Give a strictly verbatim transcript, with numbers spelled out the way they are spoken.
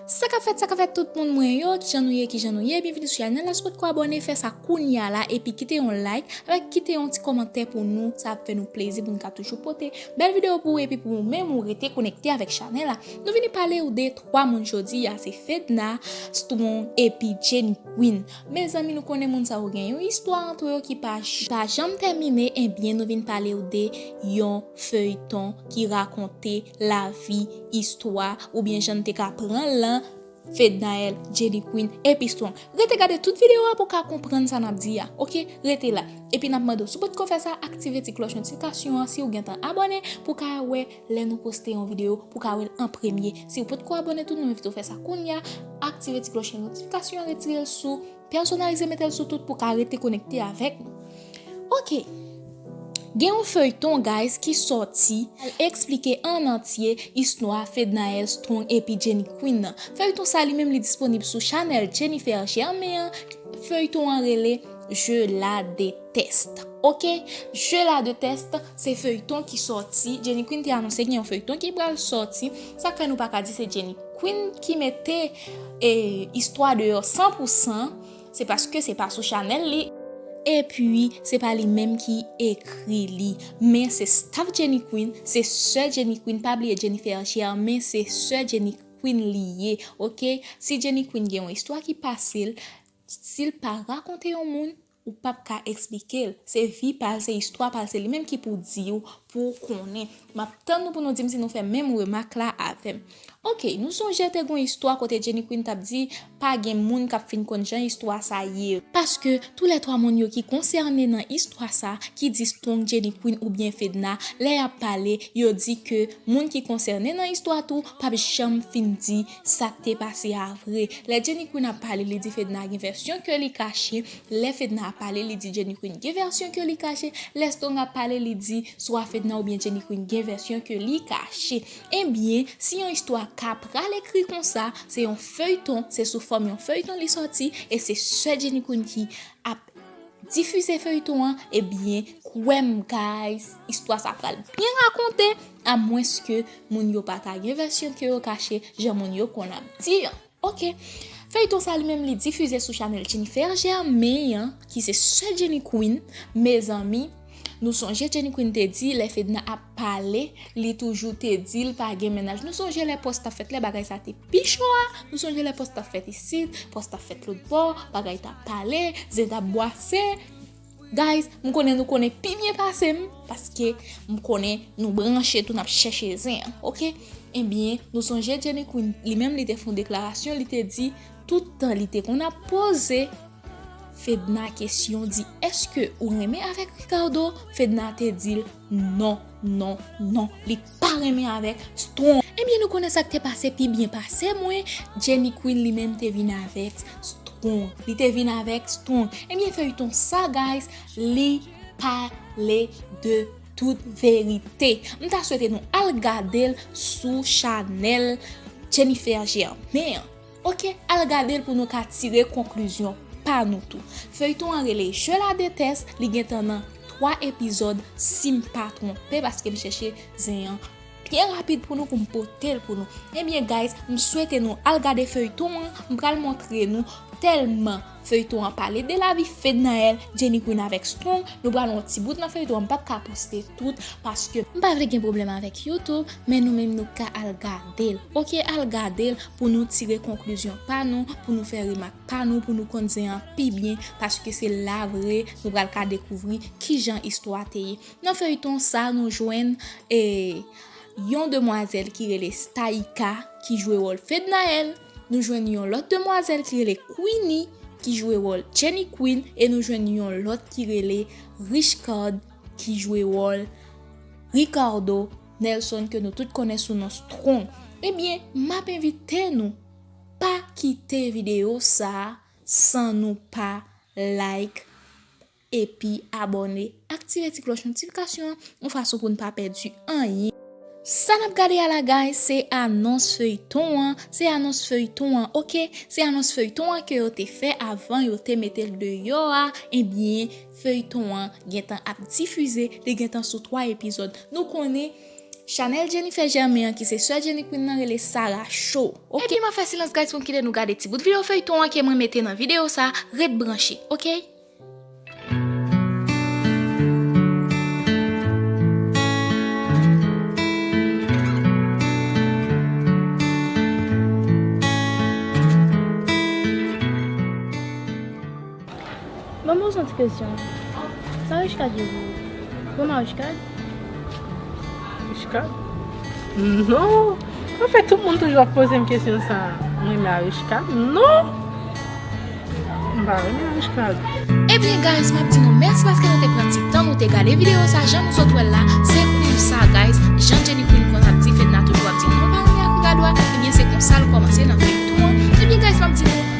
Sa k ap fèt, sa k ap fèt tout moun mwen yo, kijan nou ye, kijan nou ye, byenvini sou chanèl la, si w potko abòne, fè sa kounya la, epi kite yon like, avèk kite yon ti kòmantè pou nou, sa ap fè nou plezi pou nou ka toujou pote bèl videyo pou ou, epi pou ou menm ou rete konekte avèk chanèl la. Nou vini pale ou de twa moun jodi a, se Fedna, Strong, epi Jenny Queen. Mezanmi, nou konnen moun sa yo gen yon istwa ant yo ki pa, pa janm tèmine, ebyen nou vin pale ou de yon feyton ki rakonte lavi, istwa, oubyen jan n te ka pran lan Fednaelle, Jenny Queen, epi Strong. Rete gade tout videyo a pou w ka konprann sa n ap di a, oke? Rete la. Epi n ap mande w, si w potko fè sa, aktive ti klòch notifikasyon an si w gentan abòne pou w ka wè lè nou poste yon videyo, pou w ka wè l an premye. Si w potko abòne tou, nou envite w fè sa kounya, aktive ti klòch notifikasyon an, retire l sou pèsonalize, mete l sou tout pou w ka rete konekte avèk nou. Oke. Gen yon feyton, guys, ki sòti, al eksplike an antye istwa Fednaelle, Strong epi Jenny Queen nan. Feyton sa li menm li disponib sou chanèl Jennifer Germain an. Feyton an rele Je la déteste. Oke? Je la déteste, se feyton ki sòti. Jenny Queen te anonse gen yon feyton ki pral sòti. Sa k fè nou pa ka di se Jenny Queen ki mete, e, istwa deyò san pou san. Se paske se pa sou chanèl li. Epi, se pa li menm ki ekri li. Men se staff Jenny Queen, se sè Jenny Queen, pa bliye Jennifer Germain, se sè Jenny Queen li ye, oke? Si Jenny Queen gen yon istwa ki pase l, si l pa rakonte yon moun, ou p ap ka eksplike l. Se vi pa l, se istwa pa l, se li menm ki pou di w, pou w konnen. M ap tann nou pou nou di m si nou fè menm remak la avè m. Oke, nou sonje te gon istwa kote Jenny Queen t ap di, pa gen moun k ap fin konn jan istwa sa ye. Paske toulètwa moun yo ki konsène nan istwa sa, ki di Strong, Jenny Queen oubyen Fedna, lè y ap pale, yo di ke moun ki konsène nan istwa tou p ap janm fin di sa k te pase a vre. Lè Jenny Queen ap pale, li di Fedna gen vèsyon ke li kache. Lè Fedna ap pale, li di Jenny Queen gen vèsyon ke li kache. Lè Strong ap pale, li di swa Fedna oubyen Jenny Queen gen vèsyon ke li kache. Ebyen, si yon istwa ka pral ekri konsa, se yon feyton, se sou fòm yon feyton li sòti, e se sè Jenny Queen ki ap difize feyton an, ebyen, kwè m, guys, istwa sa pral byen rakonte, amwenske moun yo pa ta gen vèsyon ke yo kache, jan moun yo konn ap di an. Oke. Feyton sa li menm li difize sou chanèl Jennifer Germain an, ki se sè Jenny Queen. Mezanmi, nou sonje Jenny Queen te di, lè Fedna ap pale, li toujou te di l pa gen mennaj. Nou sonje lè pòs t ap fèt, lè bagay sa te pi cho a. Nou sonje lè pòs t ap fèt isit, pòs t ap fèt lòt bò, bagay t ap pale, zen t ap bwase. Guys, m konnen nou konnen pi byen pase m, paske m konnen nou branche tou, n ap chèche zen an, oke? Ebyen, nou sonje Jenny Queen, li menm li te fè yon deklarasyon, li te di, tout tan li te konn ap poze Fedna kesyon, di, èske ou renmen avèk Ricardo? Fedna te di l, non, non, non, li pa renmen avèk Strong. Ebyen, nou konnen sa k te pase pi byen pase mwen, Jenny Queen li menm te vin avèk Strong. Li te vin avèk Strong. Ebyen, feyton sa, guys, li pale de tout verite. M ta swete nou al gade l sou chanèl Jennifer Germain an. Oke, al gade l pou nou ka tire konklizyon pa nou tou. Feyton an rele Je la déteste, li gentan nan twa epizòd, si m pa twonpe, paske m chèche zen an byen rapid pou nou, pou m pote l pou nou. Ebyen, guys, m swete nou al gade feyton an, m pral montre nou tèlman feyton an pale de lavi Fednaelle, Jenny Queen avèk Strong. Nou pral yon ti bout nan feyton an, m p ap ka poste tout, paske m pa vle gen pwoblèm avèk YouTube, men nou menm nou ka al gade l. Oke, al gade l pou nou tire konklizyon pa nou, pou nou fè remak pa nou, pou nou konn zen an pi byen, paske se la vre nou pral ka dekouvri kijan istwa te ye. Nan feyton sa, nou jwenn, e, yon demwazèl ki rele Staïka, ki jwe wòl Fednaelle. Nou jwenn yon lòt demwazèl ki rele Queenie, ki jwe wòl Jenny Queen. E nou jwenn yon lòt ki rele Richcard, ki jwe wòl Ricardo Nelson, ke nou tout konnen sou non Strong. Ebyen, m ap envite nou, pa kite videyo sa a san nou pa like, epi abòne, aktive ti klòch notifikasyon an, yon fason pou n pa pèdi anyen. Sa n ap gade a la, guys, se anons feyton an, se anons feyton an, oke? Se anons feyton an ke yo te fè avan yo te mete l deyò a, ebyen, feyton an gentan ap difize, li gentan sou twa epizòd. Nou konnen Chanèl Jennifer Germain an ki se sè Jenny Queen nan rele Sarah Show, oke? Ebyen m ap fè silans guys pou m kite nou gade ti bout videyo feyton an ke mwen mete nan videyo sa, ret branche, oke? Ban m poze yon ti kesyon. Sa Richcard ye vre? Vrèman Richcard? Richcard? Non! Anfèt, tout moun toujou ap poze m kesyon sa. M renmen Richcard? Non! M pa renmen Richcard. Ebyen guys, m ap di nou mèsi paske nou te pran ti tan nou te gade videyo sa jan nou sot wè l la. Se konsa guys, jan Jenny Queen konn ap di Fedna toujou ap di nou pa renmen ak Ricardo a, ebyen se konsa l kòmanse nan feyton an. Ebyen guys, m ap di nou